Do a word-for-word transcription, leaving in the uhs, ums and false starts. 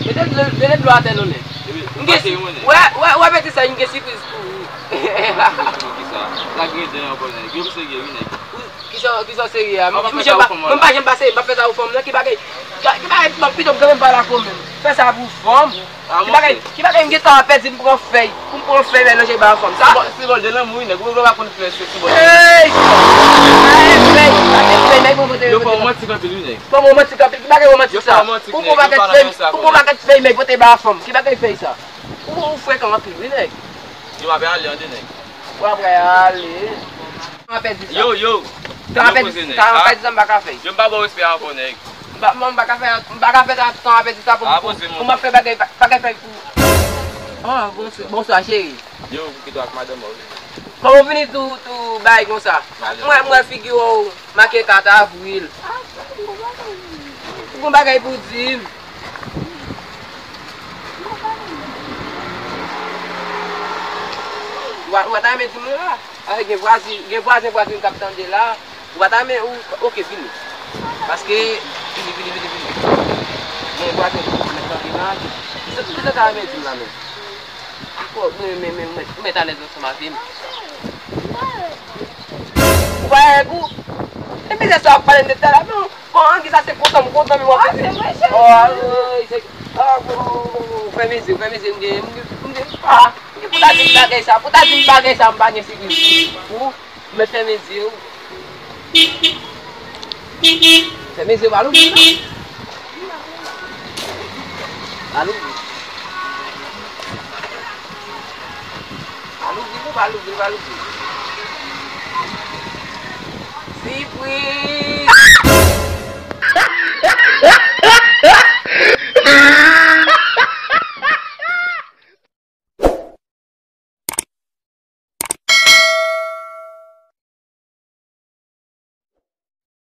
Mete dlo, mete dlo atè non, nèg. M gen, wè, wè, wè, mete sa, m gen sipriz pou ou. Kisa? Sa gen den ankò, nèg. Yo serye, wi, nèg. Kisa, kisa serye a? Mwen pa janm pase, m pa janm pase, m pa fè sa pou fanm, non, ki bagay? Ki bagay, pito m kanmenm pale ak ou menm. Fè sa pou fanm. Ki bagay, ki bagay, m gentan ap pèdi, m pran fèy. Pou m pran fèy, mèt lanje ba fanm. Sa. Se bò de lanmou, wi, nèg. Ou pa konn fè se, se bò de lanmou. Ey! Sa e fèy, sa e fèy, nèg, mwen kote. Yo fè romantik anpil, wi, nèg. Fè romantik anpil. Ki bagay romantik sa? Ou pran pakèt fèy, ou pran pakèt fèy, mèt pote ba fanm. Ki bagay fèy sa? Ou, ou frekan anpil, wi, nèg. Yo, m ap ale, ande, nèg. Ou ap ale. Tan an pèdi sa. Yo, yo. Tan an pèdi, tan an pèdi sa, m pa ka fè. Yo, m pa ba w respè ankò, nèg. M pa, m pa ka fè, m pa ka fè tan, tan an pèdi sa pou, pou, pou m ap fè bagay, bagay fèy pou. Oh, bonswa, bonswa, cheri. Yo, ou kite ak madanm ou. Kòman w vini tou, tou bay konsa? Mwen, mwen figi w make kat avril. Ou gon bagay pou di m. Ou pa, ou pa ta renmen di m la? Paske gen vwazi-, gen vwazen, vwazin k ap tande la. Ou pa ta renmen, ou, oke, vini. Paske, vini, vini, vini, vini. Gen vwazen k ap tande la. Kisa, kisa w ta renmen di m la menm? Ankò, men, men, men, men, ou mèt alèz ansanm avè m. Ou pa avèk ou? E mizè sa w ap pale m de talè, non? Bon, an, kisa se kontan, m kontan, men w ap di. Oh, ah, se, ah, bon, bon, bon, bon, fè mezi, fè mezi, m gen, m gen, m gen, ah, m gen pou ta di m bagay sa, pou ta di m bagay sa, m pa gen sipriz pou ou. Mèt fèmen zye w. Fèmen zye w, pa louvri non. Pa louvri. Pa louvri non, pa louvri, pa louvri. Sipriz!